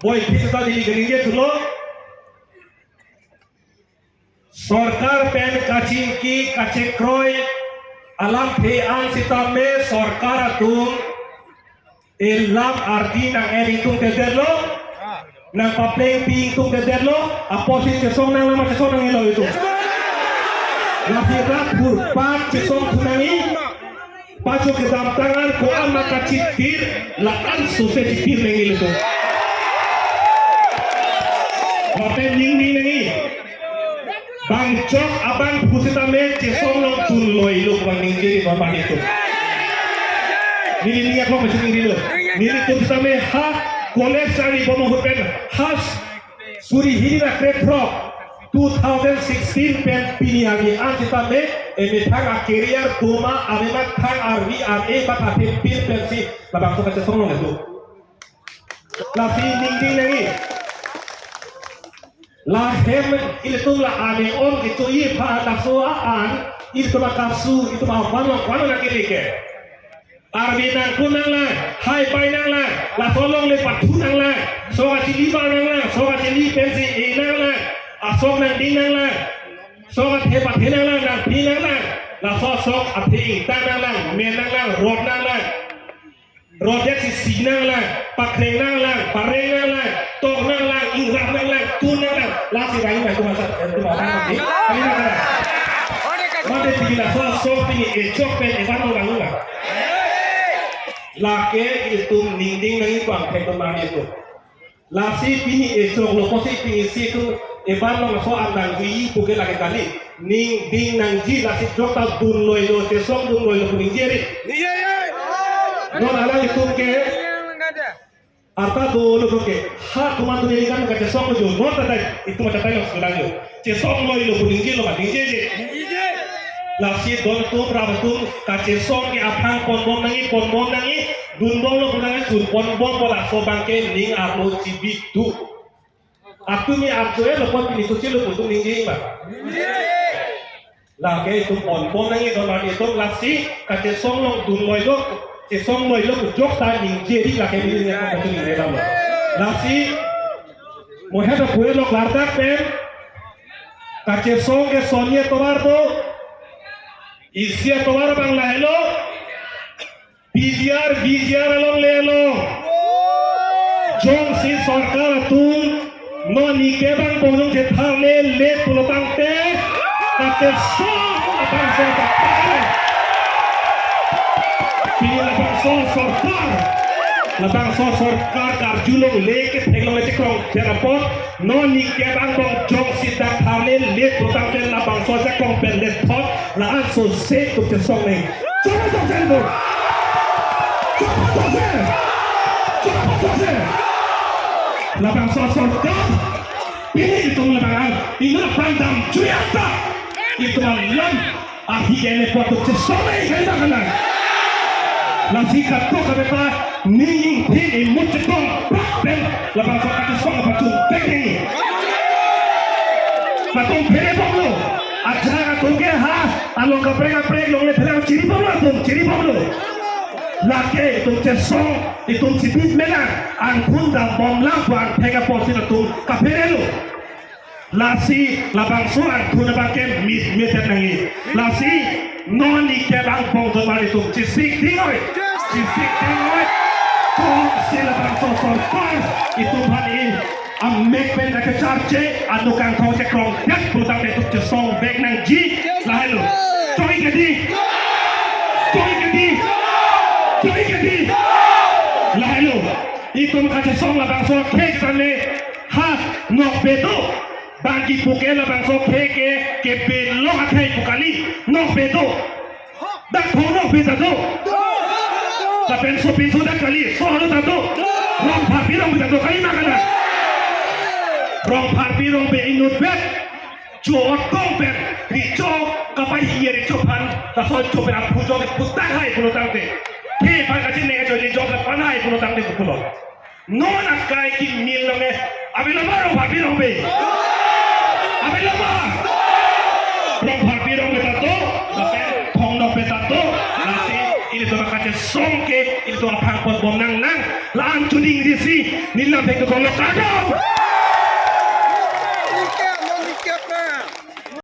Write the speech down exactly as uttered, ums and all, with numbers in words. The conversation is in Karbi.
Boiphit ta neli kaningje thulo. Sorkar pen kachingki kachekroi alamthe an sitame sorkar atum elam ardi nang-en ingtungtedetlo, nangpaplengpi ingtungtedetlo, apotsi chesong nanglo ma chesong nangnelo itum. Lasi rat hurpat chesong thu nangji, pacho kedamtang an ko-an ma kachitir, la-an sose chitir nangji itum. Lapen ningning nangji. Bang chok abang pusitame chesong along dunloilo pu ningje ri non bang itum. Neli ning aklong masih ningrilo. Nelitum sitame ha college charlibom ahut pen ha suri hini ra krephrok two thousand sixteen pen pini arni an sitame emethang a-career doma amethang arvi ar-e ba thaphe pin pensi labangso kachesong along itum. Lasi ningding nangji. Lahem ilitum la ane on kechoji aphan laso a-an ilitum akasu, ilitum avan along ko-an nangkele ke. Arve nangkun nanglang, hai pai nanglang, laso along le pathu nanglang, sok achili ba nanglang, sok achili pensi e nanglang, asok nangding nanglang, sok athe pathe nanglang, nangpi nanglang, laso sok athe ingtang nanglang, men nanglang, rot nanglang. Rot ya si si nanglang, pakreng nanglang, pareng nanglang, tok nanglang, ingrap nanglang, tun nanglang. Lasi rang nang kuma sa, eh, kuma sa, eh, kali na kara. Mate pini laso sok pini echok pen evan nanglang nanglang. Lake itum ningding nangji bang thek teman itum. Lasi pini echoklo pusi pini si itum evan along so andang dui puke lake kali. Ningding nangji lasi chok ta dunloilo, chesong dunloilo pu ningje ri. Ningje ri. Non alanglitum ke arta dolo ke. Ha komat tu neli kan kachesong jo. Non ta dai itum ta dai lo sekarang jo. Chesongloilo pu ningjelo ma ningjeje. Lasi don atum rap atum kachesong ke aphrang ponbom nangji, ponbom nangji, dunbomlo pu nangji, chun ponbom pu laso abang ke ning arlo chibit tu. Atum ni archo-etlo pon pini sochelo pu atum ningje ma. Lake itum ponbom nangji don arni itum lasi kachesong along dunloilo, chesongloilo pu chok ta ningje ri lake neli ning aklong ningje dam. Lasi mohet apuelo klardak pen kachesong ke son-e atovar do, isi atovar abang lahelo, P G R, V G R along lelo. Jongsi sorkar atum non nike bang bongjong chetharle le pulo tangte, kachesong abang sorkar. Pini labangso sorkar, labangso sorkar karjulong le ketheklong le chekrong pen apot, non nike bang bongjong sita tharle le pulo tangte labangso chekrong pen le thot, la-an sose itum chesong nang. Chok chok chok. Chok chok chok. Chok chok chok. Labangso sorkar. Pini itum labang an. Inut aphan dam juyata. Itum alam. Ahi kene apot chesong nang kali na kalang. Lasi kato kabeta ning phin imut chetong prak pen labangso kachesong apachun pekri. Latum phere bomlo. Ajak atum ke ha along kaprek kaprek longle pherang chiri bomlo atum, chiri bomlo. Lake itum chesong, itum chibit melang, angthun dambomlang pu angthek apotsi latum kapherelo. Lasi labangso angthun abang ke mit mit nangji. Lasi non nike bang bong don arni itum chesik ding oi. Chesik ding oi. Kongsi labangso sorkar itum aphan i amek pen kachecharche, anu kangthong chekrong dak pulo tangte itum chesong vek nangji. Lahelo. Choi kedi. Choi kedi. Choi kedi. Lahelo. Itum kachesong labangso khek sane ha nokbe do. Bangke puke labangso khek ke kebelong akhei pu kali. Nokbe do. Dak thong nokbe ta do. Lapen sopinso dak kali, so halo ta do. Rongpharpi Rongbe ta do kali ma kalang. Rongpharpi Rongbe inutvet. Cho otkong pen, recho kapai hiye recho aphan, laso cho pen aphu cho ke putak hai pulo tangte. Ke aphan kachinine cho recho ke pan hai pulo tangte pulo. Non akai kimil longe, avelo ma Rongpharpi Rongbe? Avelo ma? Rongpharpi Rongbe ta do, lapen thong nokbe ta do, lasi ili Ilitum akachesong ke ilitum aphan potbom nang nang. La-an chuding disi, neli lam thek tu kolo kardom.